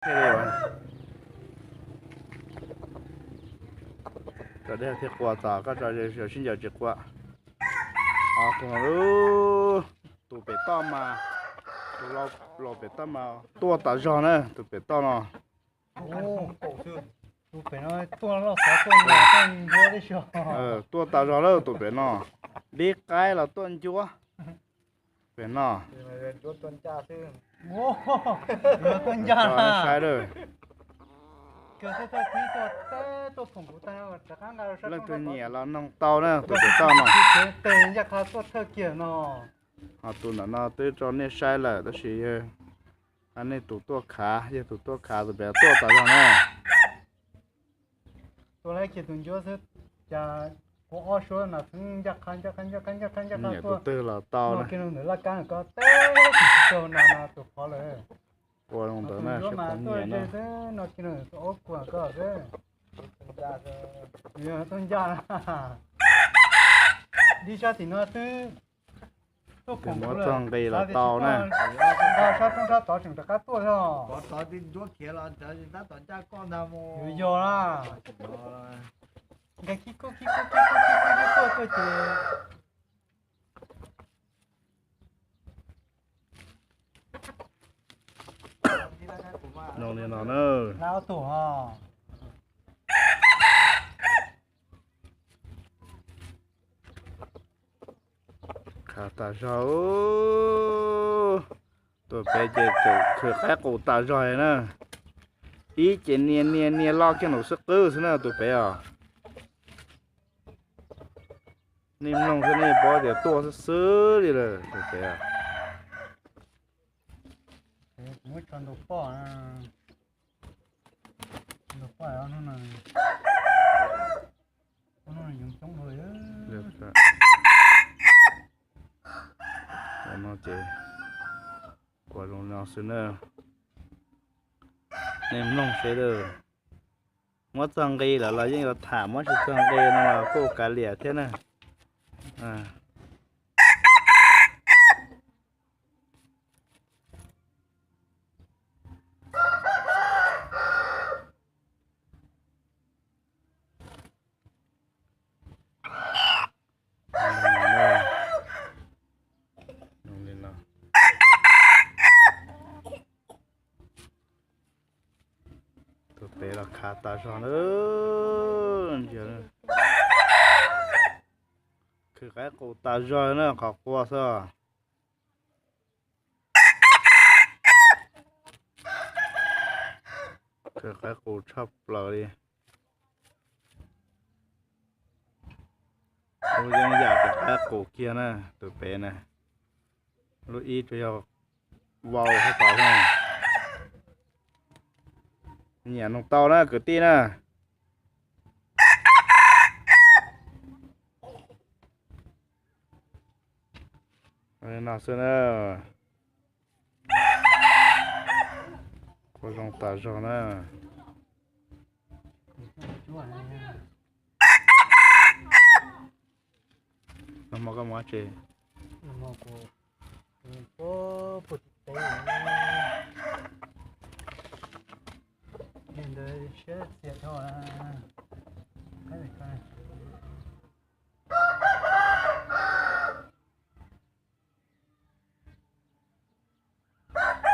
thiaj li ua. Tso dej thiaj qua tom koj tso, sib ncaws tsis qua. Tus no, tus pem toj mas, tus laus pem toj mas tuaj tas zog na, tus pem toj no. Tus pem no tuaj loj xov tuaj ncuab, tuaj ncuab tib si. Tuaj tas zog lawm tus pem no, dib qaib los tuaj ncuab. Pem no. Tuaj ncaj, saib lawm. Leej twg nyiam los noog tau na, tus pem toj no. Ncaj qha tuaj thawj kiag no. Ho tus ntawm no twb tso nej saib lawm tab sis yog nej tus tuaj khav, yog tus tuaj khav tus pem tuaj tas zog na. Tus lawv kiag tus ncuab xwb, cas kuv ob suab no xwb ncaj qha ncaj qha ncaj qha ncaj qha ncaj qha tuaj. Tus twg los tau no. Kiag ntawm laj kab ko teb tus tsis tau na no tus qhov lawm. Ua zoo ntawd na, sawv daws nyiam na. Xwb no kiag tus ob kuag ko xwb. Yog tuaj ncaj. Dib sab tim no xwb. Tuaj khoom muab txog nqi los tau na. Sab roob sab tod tseem rov qab tuaj os. Tod tod ncuab khiav los tab tom ncaj koj ntag mus. Yog la. Nkag khib koj khib koj khib koj khib koj khib koj tuaj ces. Zoo li no na. Khav tas zog. Tus pem ces khwv qaib qus tas zog na. Ib ces nias nias nias loj kiag nraum xwb qwb xwb na tus pem os. Nej mloog xwb nej paub tias tuaj xwb xwb li lawm tus pem os. Muab tso ntaus poj, ntaus poj no, no yoov coob hwv. No ces ua zoo no xwb na. Nej mloog seb lawm. Muab txog nqi lawm los yeej yuav tham, muab tsis txog nqi no los kuj kav liam thiab na. Tus pem los khav tas zog na. Khwv qaib qus tas zog na, qhov qua xwb. Khwv qaib qus tshaj plaws li. Lub yeeb yam khwv qaib qus kiag na, tus pem na. Lub ib tsuas yog vau hauv tod xwb. Nyiam noog tau na kwv tij na. No xwb na. Ua zoo tas zog na. Nag hmo koj mus dab tsi? Puag tim teb, ntawd siab txias dhau na.